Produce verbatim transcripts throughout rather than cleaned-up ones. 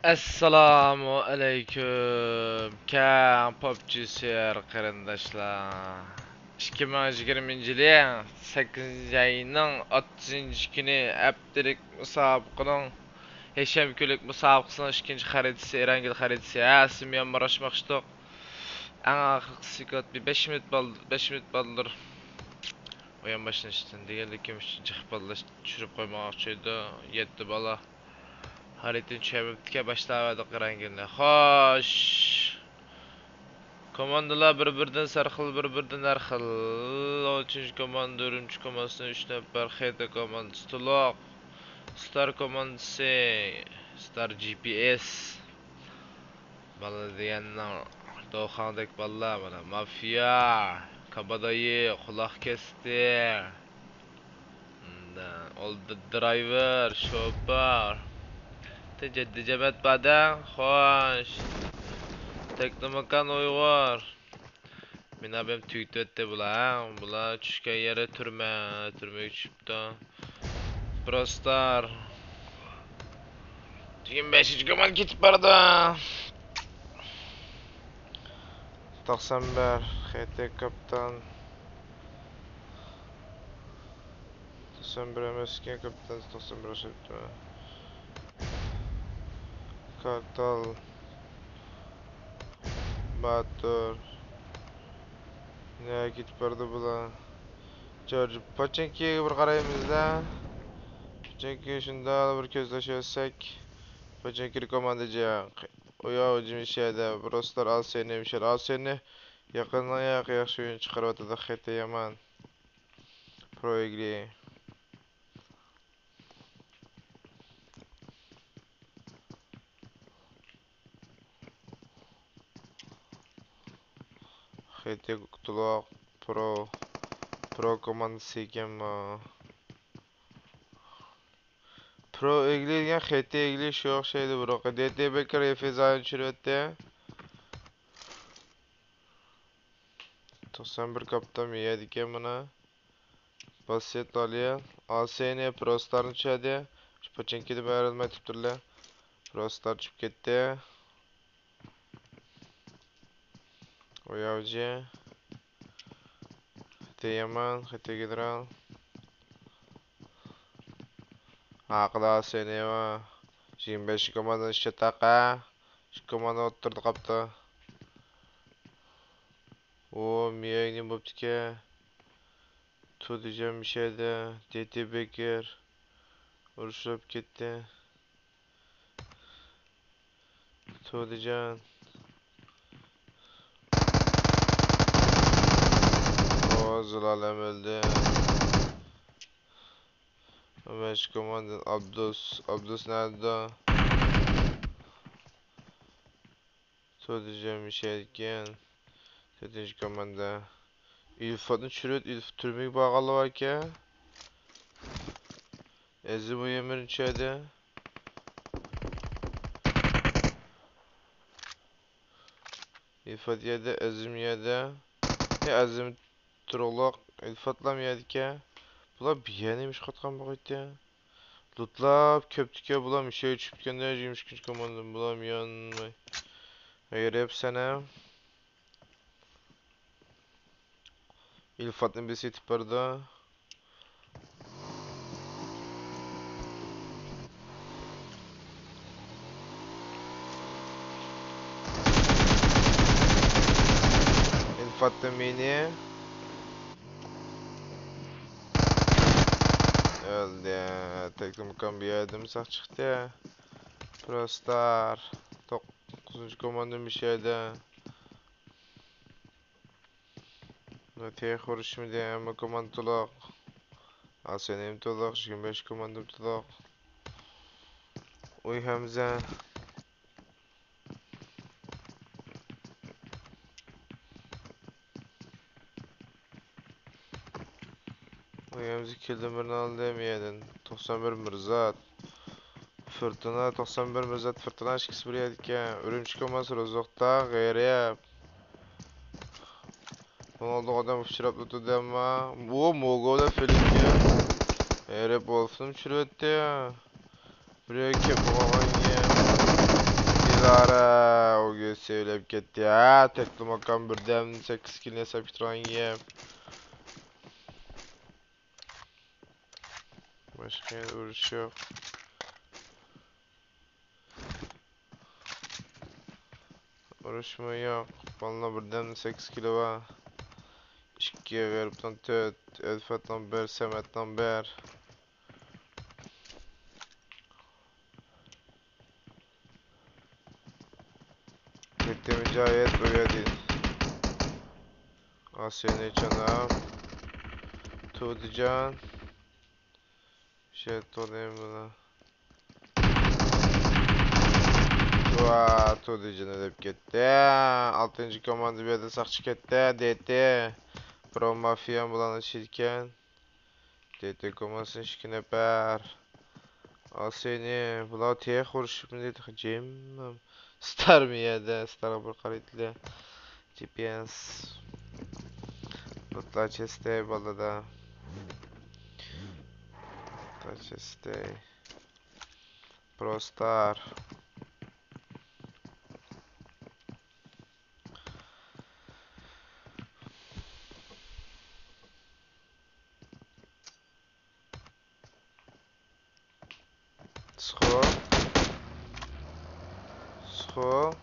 ئەسسالامۇ ئەلەيكۇم، كەڭ پوپچى سۆيەر قېرىنداشلار. ئىككى مىڭ يىگىرمىنچى يىلى سەككىزىنچى ئاينىڭ ئوتتۇزىنچى كۈنى ھەپتىلىك مۇسابىقىنىڭ، ھەشەنبە كۈنلۈك مۇسابىقىسىنىڭ ئىككىنچى خەرىتىسى، ئېرەنگۈل خەرىتىسى. ھەسسىمۇ يانمىراشماقچىدۇق. ئەڭ ئاخىرقى سكوت بىر بەش مىنۇت بال-، بەش مىنۇت بالدۇر ئويۇن باشلىنىشتىن دېگەنلىكىم ئۈچىنچى خىپاللاش چۈشۈرۈپ قويماقچى ئىدى. يەتتە بالا. خەرىتىنى چۈشەنمەپتىكەن، باشلاۋەردۇق رەڭگىنى. خوش. كوماندىلار بىر-بىرىدىن سەرخىل، بىر-بىرىدىن ھەر خىل. ئون ئۈچىنچى كوماندا، ئۈرۈمچى كوماندىسىدىن ئۈچ نەپەر، خېتى كوماندىسى تولۇق. ستار كوماندىسى، ستار جي پي ئېس. بالا دېگەننىڭ دوخاڭدەك بالىلار مانا. مافىيا، كابادايى، قۇلاق كەستى. ئولدى درايۋېر، شوپۇر. جىددىي جەمەت بار-دە، خوش. تەكلىماكان ئۇيغۇر. مېنى ئابايام تۈگىتىۋەتتى بۇلار، ھە؟ بۇلار چۈشكەن يەرى تۈرمە، تۈرمىگە چۈشۈپتۇ. پروستار. يىگىرمە بەشىنچى كوماندا كېتىپ بارىدۇ. توقسان بىر، خېتى كاپىتان. توقسان بىر ئەمەسكەن، كاپىتان توقسان بىر ئوخشايدۇ. كارتال. باتۇر. نەگە كېتىپ بارىدۇ بۇلار؟ جورج، پوچېنكىگە بىر قارايمىز-دە. پوچېنكىگە شۇنداق بىر كۆز تاشلىۋەتسەك. پوچېنكىنى كوماندا جىق. ئۇياۋ جىمىشەدە. بروستار ئالسەينى، مىشەل ئالسەينى. يېقىننىڭ ياقى ياخشى ئويۇن چىقىرىۋاتىدۇ. خېتى يامان. پرو ئىگلى. خېتى تولۇق پرو، پرو كوماندىسى ئىكەن بۇ. پرو ئىگلى دېگەن خېتى ئىگلى شۇ ئوخشايدۇ بۇرۇنقى. دې تې بېككېر ئېفېزانى چۈشۈرۈۋەتتى. توقسان بىر كاپىتان يەيدىكەن مانا. باسسېت ئالىيا. ئالسەينى پروستارنى چۈشەردى. پوچېنكىدىن ئايرىلماي تۇرۇپتۇرلار. پروستار چۈشۈپ كەتتى. ئوياۋجى. خېتى يامان، خېتى گېنېرال. ھاقىدا سېنى ۋە يىگىرمە بەشىنچى كوماندىنىڭ ئىچى چاتاق، ھە؟ ئىككى كوماندا ئوتتۇرىدا قاپتۇ. ئۇ مىيەگنى بوپتىكەن. تۇدىجان مىشەدە، دېتى بېكېر. ئۇرۇشۇپ كەتتى. تۇدىجان. ئو، زۇلالەم ئۆلدى. ئون بەشىنچى كوماندىدىن ئابدۇس. ئابدۇس نەدە؟ تۇدىجان مىشەدىكەن. تۆتىنچى كوماندا. ئىلفاتنى چۈشۈرۈپ، ئىلفات تۈرمىگە بارغانلار باركەن. ئەزىم ئۇيەمىرنى چۈشەردى. ئىلفات يەردە، ئەزىم يەردە. يا ئەزىم تۇرۇقلۇق، ئىلفاتلام يەردىكەن. بۇلار بۇ يەرنى نېمە ئىش قىلىۋاتقان بولغىيتتى؟ لوتلاپ كەپتىكەن بۇلار، مۇشۇ يەرگە چۈشۈپ كەتكەندە، يىگىرمە ئىككىنچى كوماندىدىن بۇلار يانماي. غېرىب سەنە. ئىلفاتنى بېسىۋېتىپ بارىدۇ. ئىلفاتتىن مېنى. ئۆلدى. تەكلىماكان بۇ يەردىمۇ ساق چىقتى. پروستار. توققۇزىنچى كوماندا مۇشۇ يەردە. تېخى ئۇرۇشمىدى، ھەممە كوماندا تولۇق. ئاسىيانىم تولۇق، يىگىرمە بەش كوماندام تولۇق. ئۇي ھەمزە. ئۇي ھەمزە كىلدىن بىرنى ئالدى مىيەدىن. توقسان بىر مىرزات. فورتۇنا توقسان بىر، مىرزات فورتۇنا ئىككىسى بىر يەردىكەن. ئۈرۈمچى كوماندىسى روزوقتا غېرىب. بۇنىڭ ئالدىغا ئادەم ئۇچراپلا تۇردى ئەمما. ئۇ موگودا فىلىپكە غېرىب ۋولفنى چۈشۈرۈۋەتتى. بىر يەرگە كەپ بولغان گەپ. كەتتى، ئۆلۈپ كەتتى. ھە، تەكلىماكان بىردەم سەككىز كىلنى ياساپ كېتىدىغان گەپ. باشقا يەردە ئۇرۇش يوق. ئۇرۇشمۇ يوق. بالىلار بىردەم سەككىز كىلو بار. ئىككى، غېرىبنىڭ تۆت، ئەلپەتنىڭ بىر، سەمەتنىڭ بىر. كەتتى مۇجاھىد بۇ يەردىن. ئاسىينى چاناپ. تۇدىجان. شەيتانىم بۇنى. ۋا، تۇدىجان ئۆلۈپ كەتتى. ئالتىنچى كوماندا بۇ يەردە ساقچى كەتتى. دېتى. پرو مافىيام بۇلارنىڭ ئىچىدىكەن. دېتى كوماسىدىن ئىككى نەپەر. ئاسىنى، بۇلار تېخى ئۇرۇشۇپ نېدى جىم. ستار مۇ يەردە، ستارغا بىر قارايتلى. جي پي ئېس. بۇتلار چېستەي بالىدا. بۇتلار چېستەي. پروستار. سخو. سخو.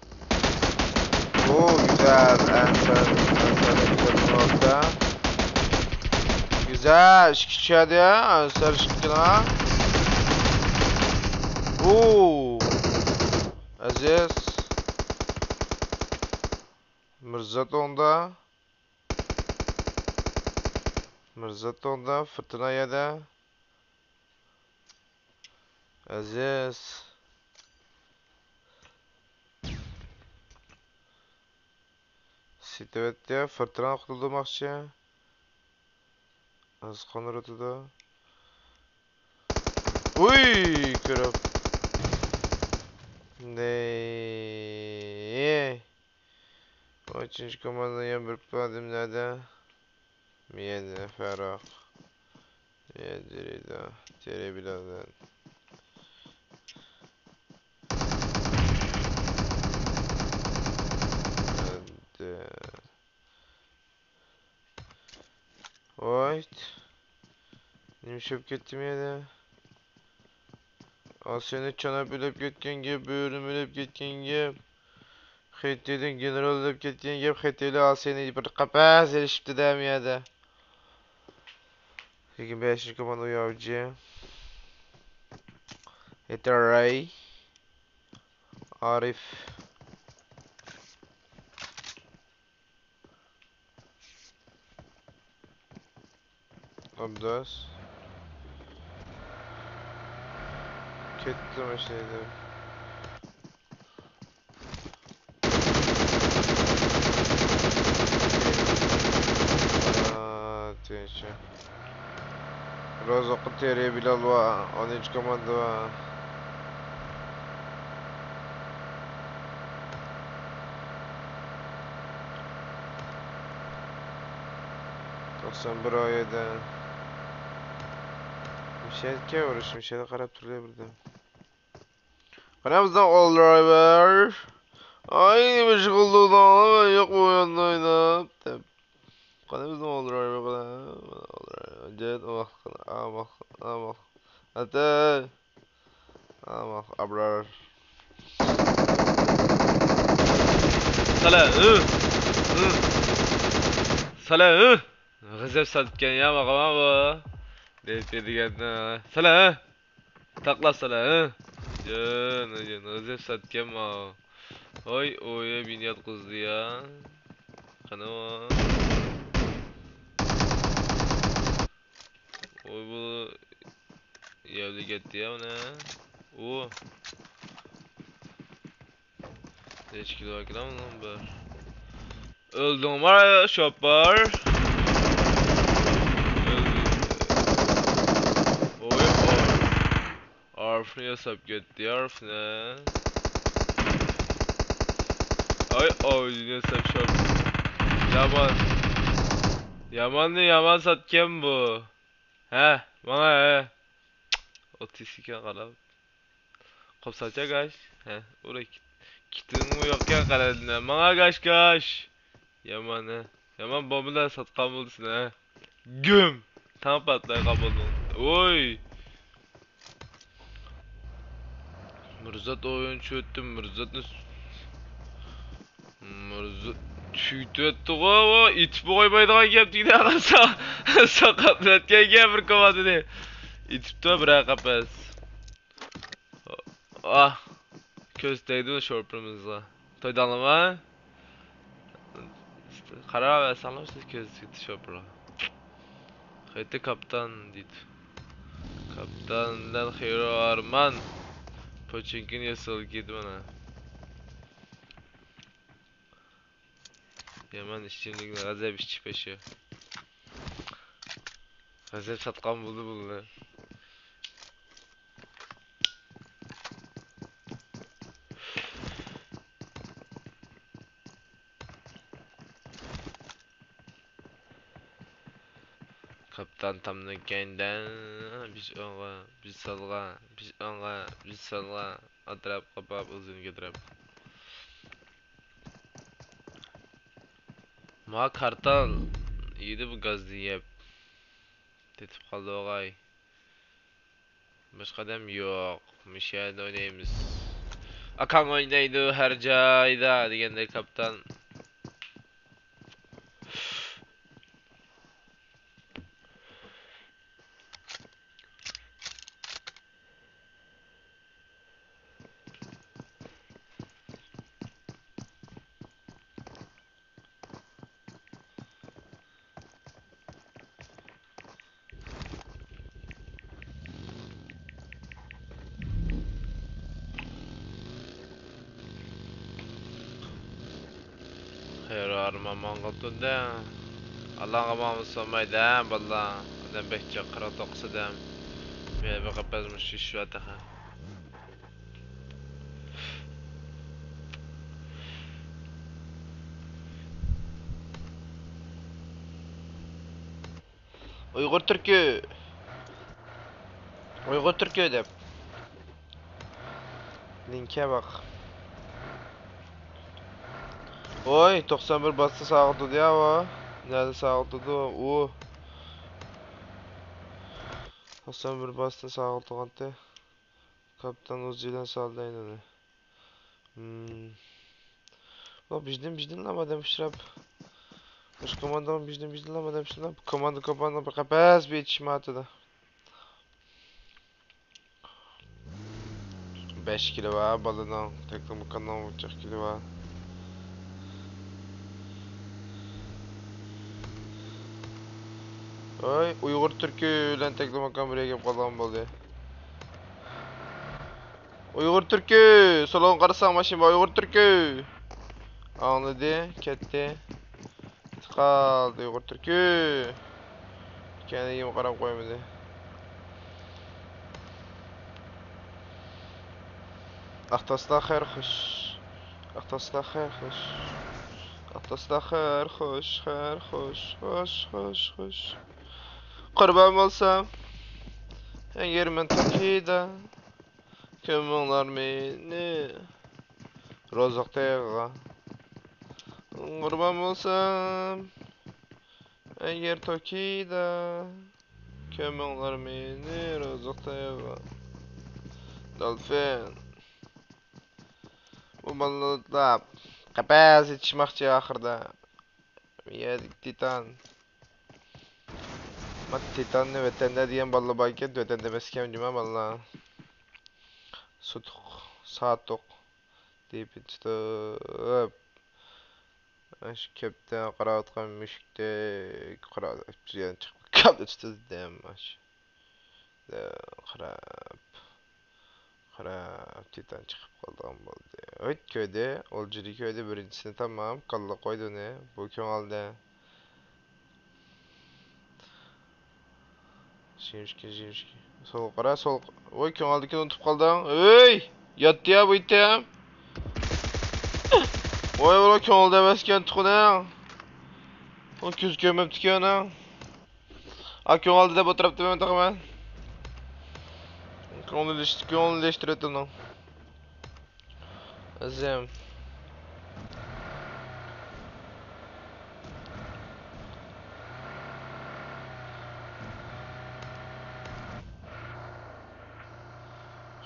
ئۇ، گۈزەل. ئەنسەر، ئەنسەر گۈزەل بولۇۋاتىدۇ. گۈزەل، ئىككى چۈشەدى. ئەنسەر ئىككىلا. ئۇ. ئەزىز. مىرزات ئوڭدا. مىرزات ئوڭدا، فىرتىنا يەردە. ئەزىز. سېتىۋەتتى، فىرتىنا قۇتۇلدۇرماقچى. ئەزىز قاندۇرۇۋاتىدۇ. ئۇي، كۆرۈپ. نېي. ئۈچىنچى كوماندا يەنە بېرىپ باردىم نەدە؟ مىيەدە فەرق. مىيەدە جېرىدا. جېرى بىلەن. ۋايت. نېمە ئىشەپ كەتتىم يەنە؟ ئاسىينى چاناپ ئۆلۈپ كەتكەن گەپ، بۆرىمۇ ئۆلۈپ كەتكەن گەپ. خېتىيدىن گېنېرال ئۆلۈپ كەتكەن گەپ، خېتىيلار ئاسىينى بىر قەپەس ئېلىشىپتۇ دە مۇ يەردە. يىگىرمە بەشىنچى كوماندا ياۋجى. ھېتەرەي. ئارىف. ئابداس. كەتتى ماشىنا ھەيدەپ. ئاا، تىنچ. رازىققا تېرە بىلال بار، ئونىنچى كوماندا بار. توقسان بىر ئايەدە. مىشەلكە ئۇرۇش، مىشەلگە قاراپ تۇرۇلى بىردەم. قانا بىزنىڭ ئولدرايۋېر. ئاي، نېمە ئىش قىلدى ئۇلار؟ يوق بۇ ياندا ئويناپ، دەپ. قانا بىزنىڭ ئولدرايۋېر، قانا. جەت، ئاماق، ئاماق، ئاماق. ئەتەي. ئاماق، ئابرار. سالە، ئۇ، ئۇ. سالە، ئۇ. غەزەپ ساتىدىكەن يا، ماقا بۇ. دەيتتى دېگەن. سالە، ئۇ. تاقلاسىلا، ھە؟ جان، جان، غەزەپ ساتكەن ماۋۇ. ھوي، ئويە بىنى ياتقۇزدى يا. قېنى ئۇ؟ ئوي، بۇ يەۋلى كەتتى يا مانا. ئۇ. نەچچە كىلو ئەكىلەم ئۇنىڭ بىر. ئۆلدۈڭمۇ، شوپۇر؟ ئۆلدى. ئوي، ئوي. ئارىفنى ياساپ كەتتى، ئارىفنى. ئاي، ئاۋزىنى ياساپ شوپۇر. يامان. ياماننى يامان ساتكەن بۇ. ھە، ماڭا، ھە. ئوتتۇز ئىككى قاراپ. قوپساچە گاش. ھە، ئۇرۇك. كىتىڭمۇ يوقكەن قەلەندە. ماڭا گاش گاش. يامان ھە. يامان بومبىلار ساتقان بولدى سېنى ھە. گۈم. تاڭ پارتلايدىغان بولدۇڭ. ۋوي. مىرزات ئويۇن چۈشۈۋەتتى، مىرزاتنى س-، مىرزات چۈشۈۋەتتىغۇ، ۋو، ئېتىپ قويمايدىغان گەپ دېگىنە قارىسا، ساقاتلىۋەتكەن گەپ بىر كوماندىنى. ئېتىپتۇ بىرەر قەپەس. ئاھ، كۆز تەگدىمۇ شوپۇرىمىزغا؟ تويداڭلىما؟ قاراۋەرسەڭلار سىز كۆز تەگدى شوپۇرغا. قايتا كاپتان دېدى. كاپتاندىن خېرى ئارمان. پوچىنكىنى ياسىغىلى كېلىدۇ مانا. يامان ئىچىملىكنى غەزەپ ئىچىپ ياشا. غەزەپ ساتقان بولدى بۇلار. كاپتان تامنىڭ كەينىدە، بىز ئوڭغا، بىز سولغا، بىز ئوڭغا، بىز سولغا، ئەتراپقا باپ ئۇزۇن كۆتۈرۈپ. ما كارتال يېدى بۇ گازنى يەپ. تېتىپ قالدى ئوغاي. باشقا ئادەم يوق. مۇشۇ يەردە ئوينايمىز. ئاكاڭ ئوينايدۇ ھەر جايدا دېگەندەك كاپتان. خېرى ئارمان ماڭغىلى تۇردى. ئالانغا ماڭمىسا بولمايدۇ ھە بالىلار. ئادەم بەك جىق، قىرىق توققۇز ئادەم. مېنى بېقىپ بەزمۇ شىشىۋەر تېخى. ئۇيغۇر تۈركۈ. ئۇيغۇر تۈركۈ دەپ. لىنكە باق. ۋوي، توقسان بىر باستى ساغلىتىدۇ يا ئۇ. نەدە ساغلىتىدۇ ئۇ؟ توقسان بىر باستى ساغلىتىغانتى. كاپتان ئۇزىلەن سالدى ئەينىنى. ھىم. بۇ بىزدىن، بىزدىنلا ئادەم ئۇچراپ. مۇشۇ كوماندىغا بىزدىن، بىزدىنلا ئادەم ئۇچراپ. كوماندا، كوماندا بىر قەپەس بىر ئېتىشمايۋاتىدۇ. بەش كىلى بار بالىنىڭ، تەكلىماكاننىڭ جىق كىلى بار. ۋاي، ئۇيغۇر تۈركى بىلەن تەكلىماكان بىر يەرگە كېلىپ قالغان بولدى. ئۇيغۇر تۈركى! سولغا قارىساڭ ماشىنا بار، ئۇيغۇر تۈركى! ئاڭلىدى، كەتتى. كېتىپ قالدى ئۇيغۇر تۈركى. كەينىگىمۇ قاراپ قويمىدى. ئاقتاسلار خەير خوش. ئاقتاسلار خەير خوش. ئاقتاسلار خەير خوش، خەير خوش، خوش، خوش، خوش. قۇربان بولسام، ئەگەر مەن توكىدا. كۆمۈڭلار مېنى روزۇق تېغىغا. قۇربان بولسام، ئەگەر توكىدا. كۆمۈڭلار مېنى روزۇق تېغىغا. دولفىن. بۇ بالىلار قەپەس يېتىشماقچى ئاخىرىدا. يەردىكى تىتان. ما تىتاننى ۋەتەندە دېگەن بالىلار بار ئىكەن، ۋەتەندە ئەمەس ئىكەن جۇما بالىلار. سۇتۇق، ساتۇق دېيىپ تۇتۇپ. ئاشۇ كەپتە قاراۋاتقان مۈشۈكتەك قاراپ چىقىپ كەپتە تۇتۇپ دەم ئاشۇ. قاراپ. قاراپ، تىتان چىقىپ قالىدىغان بولدى. ھۆيت كۆردى، ئولجىرى كۆردى، بىرىنچىسىنى تامام، كاللا قويدى ئۇنى. بۇ كۆڭۈلدە. ژېمىشكى، ژېمىشكى. سولغا قارا، سول. ۋوي، كۆڭۈلدىكىنى ئۇنتۇپ قالدىڭ. ھۆي! ياتتى يا بۇ ئىتىم. ۋوي، ۋوي، كۆڭۈلدە ئەمەسكەن تۇخۇنىڭ. ئۇ كۆز كۆرمەپتىكەن ئۇنىڭ. ئا، كۆڭۈلدە دەپ ئولتۇرۇپتىمەن تېخى مەن. كۆڭلىلىش-، كۆڭلىلەشتۈرۈۋېتىڭ. ئەزىم.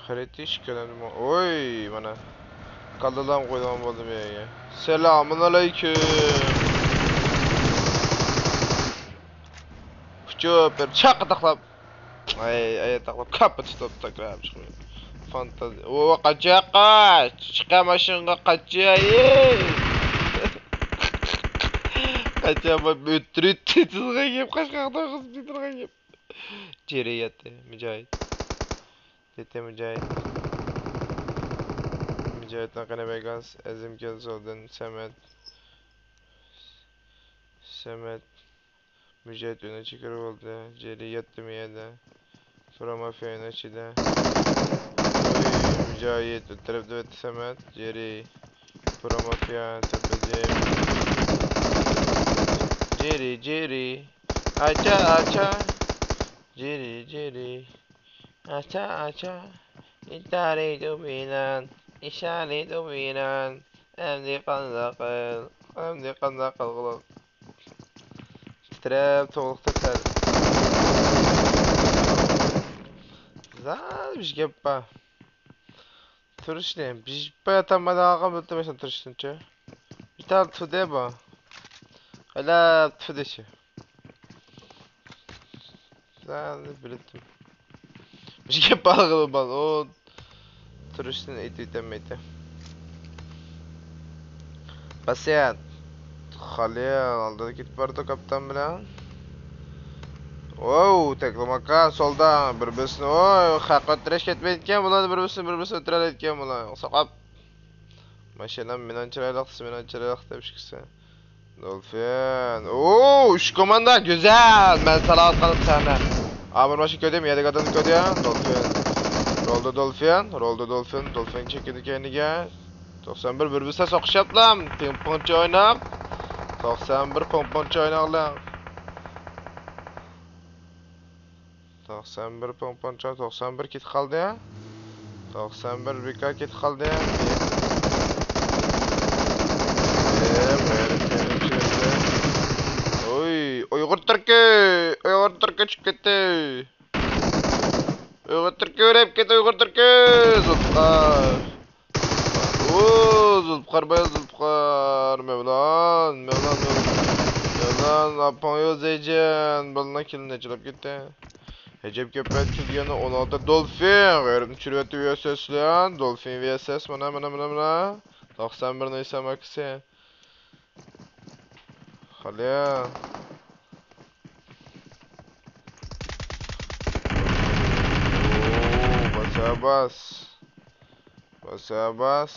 خەرىتە ئىككىلەندىمۇ؟ ۋوي، مانا. كاللىلام قويىدىغان بولدى بۇ يەرگە. سالامۇن ئەلەيكۇم. ئۇچۇپ بېرىپ چاققا تاقلاپ. ئاي، ئاي، تاقلاپ، كاپا تۇتۇپ، تاكراپ چىقماي. فانتازىيە. ئو، قاچا، قاچ! چىقە ماشىنىغا، قاچا، ئەي! قاچا، بۇ ئۆتتۈرۈپ تېتىزغا كېلىپ، قاچقاقتا قىزىپ تېتىزغا كېلىپ. جېرى ياتتى، مۇجاھىد. ياتتى، مۇجاھىد. مۇجاھىدنىڭ قېنى بەرگەنس، ئەزىم كەلدى سولدىن، سەمەت. سەمەت. مۇجاھىد ئۆينىڭ ئىچىگە كىرىۋالدى. جېرى ياتتى مۇ يەردە. پرو مافىيا ئۆينىڭ ئىچىدە. ئوي، مۇجاھىد ئۆتتۈرۈپ دەۋەتتى سەمەت. جېرى. پرو مافىيا، تەپەجەي. جېرى، جېرى. ئاچا، ئاچا. جېرى، جېرى. ئاچا، ئاچا. ئىتارى دوبىنان. ئىشارى دوبىنان. ئەمدى قانداق قىل؟ ئەمدى قانداق قىلغۇلۇق؟ تىترەپ، توغلۇقتا تەر. زادى بىر گەپ بار. تۇرۇشنى، بىر پايا تامادا ئالغان بىلدىم مەسىلەن تۇرۇشنىچۇ. بىر تال تۇدى بۇ. ئەلە تۇدىچۇ. زادى بىلدىم. بىر گەپ بار بال، ئۇ تۇرۇشتىن ئېيتىۋېتەلمەيتتى. باسىيات. خالىل ئالدىدا كېتىپ بارىدۇ كاپىتان بىلەن. ۋوۋ، تەكلىماكان سولدا بىر-بىرسىنى، ۋوي، خەق ئۆلتۈرۈش كەتمەيدىكەن بۇلار، بىر-بىرسىنى، بىر-بىرسىنى ئۆلتۈرەلەيدىكەن بۇلار. سوقاپ. ماشىنام مېنىڭ چىرايلىق، سىز مېنىڭ چىرايلىق دەپ ئىككىسى. دولفىن. ئوو، ئۈچ كوماندا، گۈزەل. مەن سالاۋاتقان سەھنە. ئامىر ماشىنا كۆردۈم، يەردىكى ئادەمنى كۆردۈم. دولفىن. رولدا دولفىن، رولدا دولفىن، دولفىن چېكىدى كەينىگە. توقسان بىر بىر بىسە سوقۇشۇپلام. پىڭ پوڭچە ئويناپ. توقسان بىر پىڭ پوڭچە ئويناڭلار. توقسان بىر پوڭ پوڭچا، توقسان بىر كېتىپ قالدى. توقسان بىر بىكار كېتىپ قالدى. ئوي، ئۇيغۇر تۈركى، ئۇيغۇر تۈركى چۈشۈپ كەتتى. ئۇيغۇر تۈركى ئۆلۈپ كەتتى، ئۇيغۇر تۈركى. زۇلپىقار. ئۇ، زۇلپىقار بايا، زۇلپىقار. مەۋلان، مەۋلان، مەۋلان. مەۋلان، ئاپاڭ يوق زەيجان. بالىنىڭ كىلىنى چىلاپ كەتتى. ئەجەب كۆپ كىل دېگەننى ئون ئالتە دولفىن. غەيرىتنى چۈشۈرۈۋەتتى ۋي ئېس ئېس بىلەن. دولفىن ۋي ئېس ئېس، مانا، مانا، مانا، مانا. توقسان بىر نىسان ماكسى. خالىل. ئوو، باسا باس. باسا باس.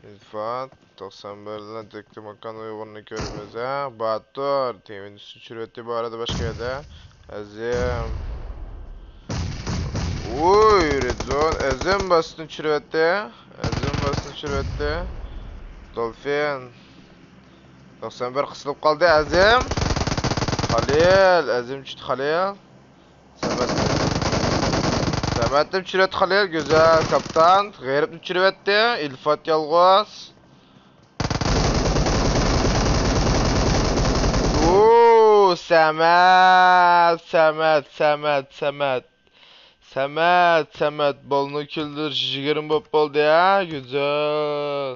ئىلفات، توقسان بىر بىلەن تەكلىماكان ئۇيغۇرنى كۆرىمىز، ھە؟ باتۇر، تېمىنى چۈشۈرۈۋەتتى بۇ ئارىدا باشقا يەردە. ئەزىم. ئۇي، رېدزون، ئەزىم باستىنى چۈشۈرۈۋەتتى. ئەزىم باستىنى چۈشۈرۈۋەتتى. دولفىن. توقسان بىر قىسىلىپ قالدى، ئەزىم. خالىل، ئەزىم چۈشتى، خالىل. سەمەت. سەمەتنى چۈشۈرۈۋەتتى خالىل، گۈزەل كاپىتان. غېرىبنى چۈشۈرۈۋەتتى، ئىلفات يالغۇز. ئۇ، سەمەت، سەمەت، سەمەت، سەمەت. سەمەت، سەمەت، بالىنىڭ كىللىرى يىگىرمە بولۇپ بولدى، ھە؟ گۈزەل.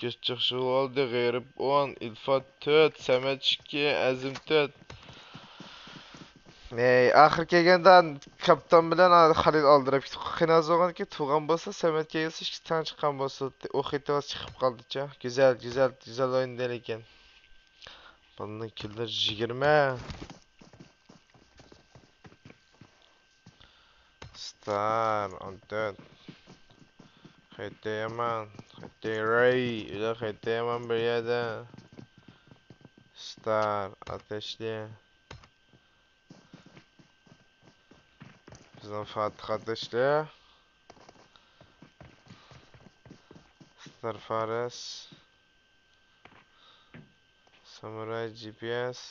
كەچ ياخشى بولدى، غېرىب ئون، ئىلفات تۆت، سەمەت ئىككى، ئەزىم تۆت. ئەي، ئاخىرى كەلگەندە كاپىتان بىلەن خالىل ئالدىراپ كېتىپ قېنى ئاز بولغانكى، تۇغان بولسا، سەمەت كەلگەنسە ئىككى تەڭ چىققان بولسا، ئۇ خېتى چىقىپ قالدىچە. گۈزەل، گۈزەل، گۈزەل ئوينىدى لېكىن. بالىنىڭ كىللىرى يىگىرمە. ستار، ئون تۆت. خېتى يامان، خېتى رەي، ئۆزى خېتى يامان بىر يەردە. ستار، ئاتەشلى. بىزنىڭ فاتىھ ئاتەشلى. ستار فارس. سامۇراي جي پي ئېس.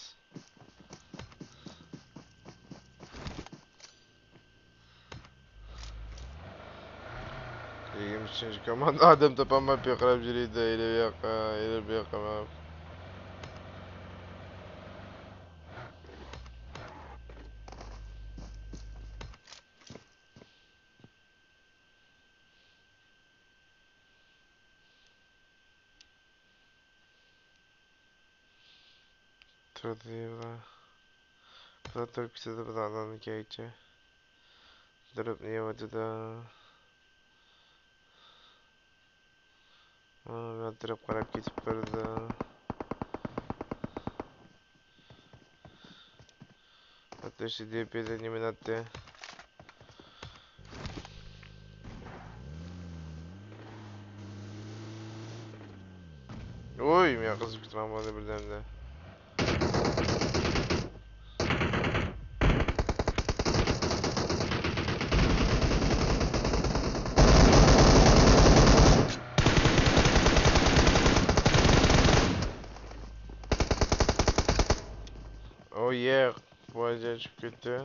يىگىرمە ئۈچىنچى كوماندا ئادەم تاپالماي پىرقىراپ يۈرىدۇ، ئېلى بۇ ياققا، ئېلى بۇ ياققا. تۇردى بۇلار. بۇلار تۇرۇپ كېتىدۇ، بۇلار ئالدىن كەيچە. تۇرۇپ نېمە دېدى؟ ھا، بۇلار تۇرۇپ قاراپ كېتىپ بارىدۇ. ھەتتا شۇ دېپىدە نېمىنى ئاتتى؟ ۋوي، مېنىڭ قىزىپ كېتىمەن بولدى بىردەمدە. ئو يە، بۇ چۈشۈپ كەتتى.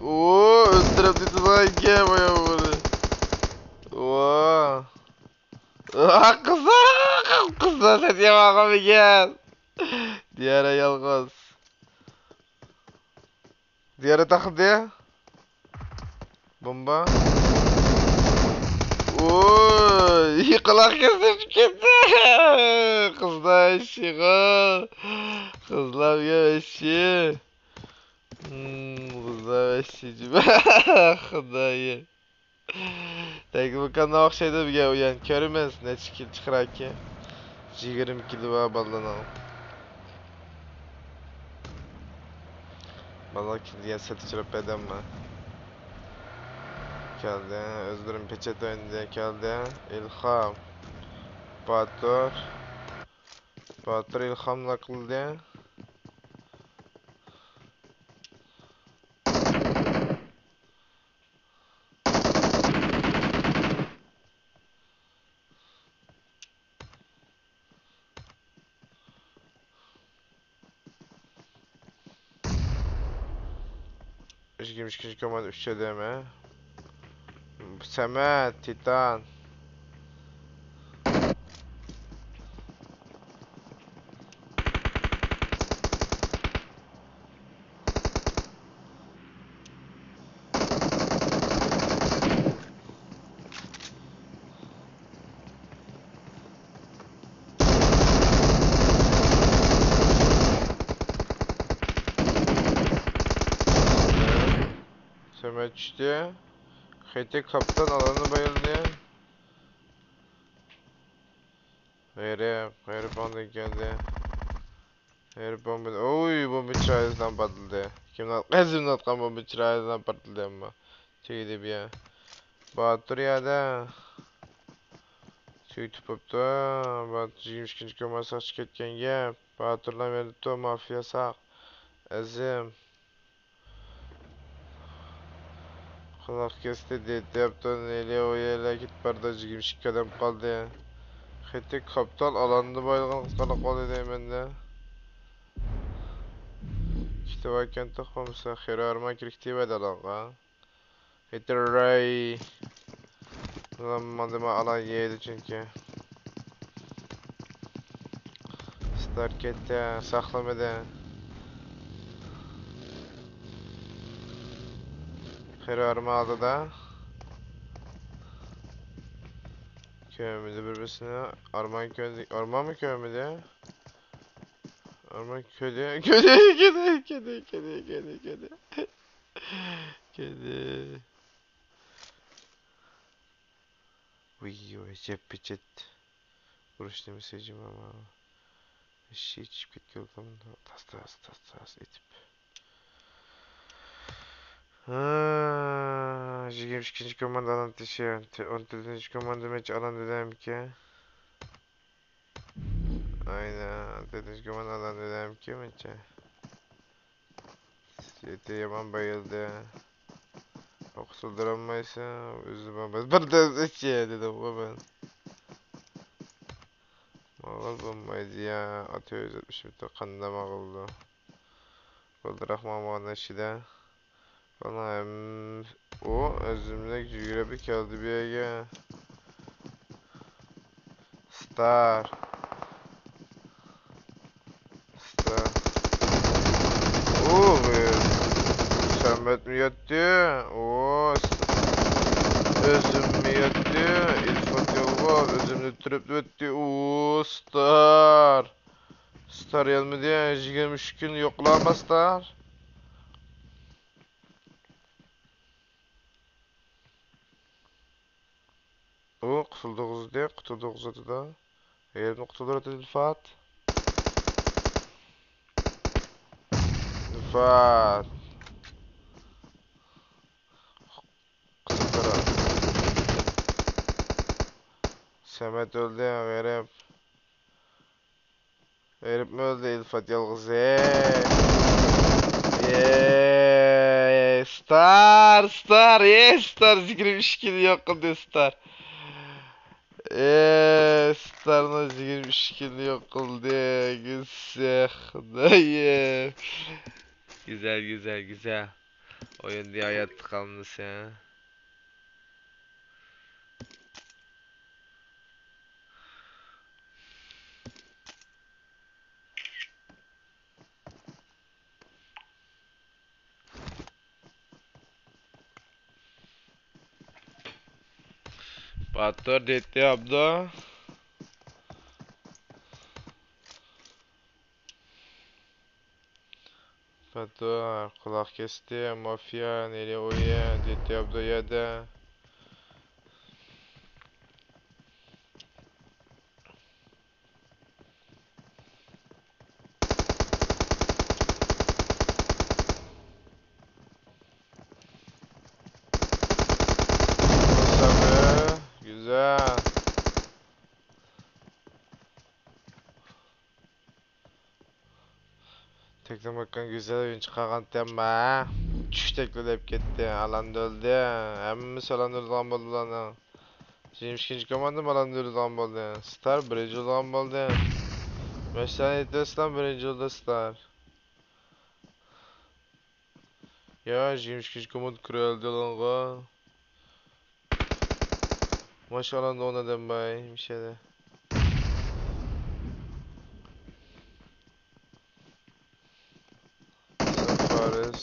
ئوو، ئۆز تەرەپتە تۇتىدىغان ئىكەن بايا بۇنى. ۋا. قىزلار، قىزلار سەت يامان قىلمىگەن. دىيارە يالغۇز. دىيارە تاقىدى. بومبا. ئوي، يىقىلاق كېسىپ كەتتى. قىزلار ئىشىغا. قىزلار يا ئىشى. قىزلار ئىشى جىما. خۇدايىم. لېكىن بۇ كانال ئوخشايدۇ بىگە ئۇيان. كۆرىمىز نەچچە كىل چىقىراكى. يىگىرمە كىلو بار بالىنىڭ. بالىلار كىل دېگەن سەت ئۇچراپ بەردىممۇ؟ كەلدى. ئۆزلىرىمۇ پېچەت ئوينىدى. كەلدى. ئىلھام. باتۇر. باتۇر ئىلھاملا قىلدى. يىگىرمە ئىككىنچى كوماندا ئۈچ ئادەم، ھە؟ سەمەت، تىتان. سەمەت چۈشتى. خېتى كاپىتان ئالاندا بايىلدى. غېرىب، غېرىب ئاندىن كەلدى. غېرىب بومبا، ئوي، بومبا چىرايىدىن پارتلىدى. كىمنىڭ ئاتقان، ئەزىمنىڭ ئاتقان بومبا چىرايىدىن پارتلىدى ئەمما. تېگىدى بۇ يەر. باتۇر يەردە. سۆيتۈپ بوپتۇ. باتۇر يىگىرمە ئىككىنچى كوماندا ساقچى كەتكەن گەپ. باتۇرلار بېرىپتۇ، مافىيا ساق. ئەزىم. قۇلاق كەستى دېدى ئابدۇل. نېلى ئۇ يەرلەر كېتىپ باردا يىگىرمە ئىككى ئادەم قالدى. خېتى كاپىتال ئالاندا بايلىغان قىزغىنلىق بولدى دەيمەن-دە. كېتىۋەرگەن توق بولمىسا خېرى ئارمان كىرىكتىۋەردى ئالانغا. خېتى راي. ماندىما ئالان يەيدۇ چۈنكى. ستار كەتتى، ساقلىمىدى. خېرى ئارمان ئالدىدا. كۆرمىدى بىر-بىرسىنى. ئارمان كۆردى. ئارمانمۇ كۆرمىدى؟ ئارمان كۆردى. كۆردى، كۆردى، كۆردى. كۆردى. ۋىي، ۋىي، جەپ پېچەت. ئۇرۇش نېمىسى جىما ماۋۇ؟ ئىششىي چۈشۈپ كەتكەن تاس، تاس، تاس، تاس ئېتىپ. ھا، يىگىرمە ئىككىنچى كوماندا ئالان تېشى، ئون تۆتىنچى كوماندا مەچ ئالان دېدىمكى. ئاينا، ئون تۆتىنچى كوماندا ئالان دېدىمكى مەچە. سېتى يامان بايىلدى. ئوقۇسۇلدۇرالمايسەن، ئۆزى بار. بىر دەم ئىچى دېدىمغۇ مەن. بولمايدۇ يا. ئاتا يۈز يەتمىش مېتىر قانداق ماڭىدۇ؟ بالدۇراق ماڭمىغان ئىشىدە. ئۇ ئۆزۈملۈك يۈگۈرۈپ كەلدى بۇ يەرگە. ستار. ستار. ئۇ، سەمەتمۇ يەتتى. ئۇ، ئۆزۈممۇ يەتتى. ئىلفات يالغۇز ئۆزۈمنى تۈرۈپ ئۆتتى. ئۇ، ستار. ستار يەلمىدى. يىگىرمە ئۈچ كۈن يوقلاماستار. ئۇ قۇتۇلدۇرغۇزدى، قۇتۇلدۇرغۇزىدۇ. يېرىمنى قۇتۇلدۇرىدۇ ئىلفات. ئىلفات. قۇتۇلدۇر. سەمەت ئۆلدى، غېرىب. ھېرىپمۇ ئۆلدى ئىلفات يالغۇز. ئېي. ئېي، ستار، ستار، ئېي، ستار، يىگىرمە ئىككىنى يوق قىلدى، ستار. ئېي، ستارنىڭ يىگىرمە ئىككىنى يوق قىلدى. گۈزەل. گۈزەل، گۈزەل، گۈزەل. ئويۇندا ھاياتلىق قالمىسا. باتۇر دېتى ئابدۇ. باتۇر قۇلاق كەستى. مافىيا نېرى ئويە دېتى ئابدۇ يەدە. گۈزەل. تەكلىماكان گۈزەل ئويۇن چىقارغانتى ئەمما. چۈشتەكلا دەپ كەتتى. ئالاندا ئۆلدى. ھەممىسى ئالاندا ئۆلىدىغان بولدى بۇلارنىڭ. يىگىرمە ئىككىنچى كوماندىمۇ ئالاندا ئۆلىدىغان بولدى. ستار بىرىنچى بولىدىغان بولدى. مەشسانى ئېيتىۋەتسىلا بىرىنچى بولدى ستار. يا، يىگىرمە ئىككىنچى كوماندا كىرەلدى ئالانغا. ماشائاللا، ئون ئادەم بار مۇشۇ يەردە. فارس.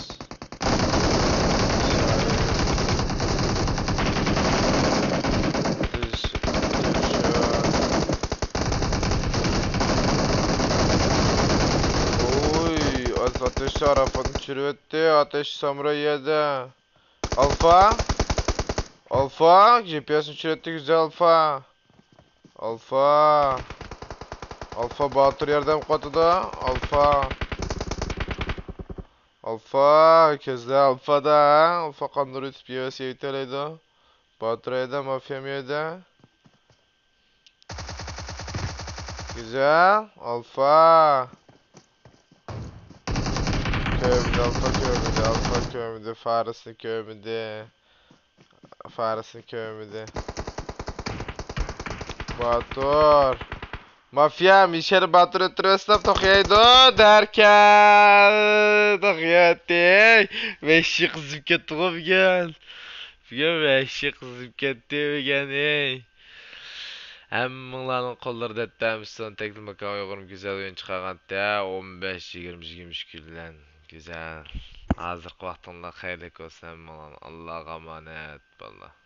ئوي، ئاتەش ئاراپاتنى چۈشۈرۈۋەتتى. ئاتەش سامۇراي يەردە. ئالفا. ئالفا، جي پي ئېسنى چۈشۈرۈۋەتتى، گۈزەل ئالفا. ئالفا. ئالفا باتۇر ياردەم قىلىۋاتىدۇ. ئالفا. ئالفا، كۆزلەر ئالفادا، ھە؟ ئالفا قاندۇر يۈتۈپ يەۋەسى يېتەلەيدۇ. باتۇر يەردە، مافىيام يەردە. گۈزەل، ئالفا. كۆرمىدى، ئالفا كۆرمىدى، ئالفا كۆرمىدى، فارسنى كۆرمىدى. فارسنى كۆرمىدى. باتۇر. مافىيا، مىشەر باتۇر ئۆتتۈرۈۋەتسەم توخۇيايدۇ دەركەن. توخۇياتتى. ۋەھشىي قىزىپ كەتتىغۇ بۈگۈن. بۈگۈن ۋەھشىي قىزىپ كەتتى بۈگۈن، ئەي. ھەممىڭلارنىڭ قوللىرىدا ئەتتەمسىزون تەكلىماكان ئۇيغۇرۇم گۈزەل ئويۇن چىقارغانتى. ئون بەش، يىگىرمە، يىگىرمە ئۈچ كۈنلەر. گۈزەل. ھازىرقى ۋاقتىڭلار خەيرلىك بولسۇن ھەممىڭلارنىڭ. ئاللاغا ئامانەت، بالىلار.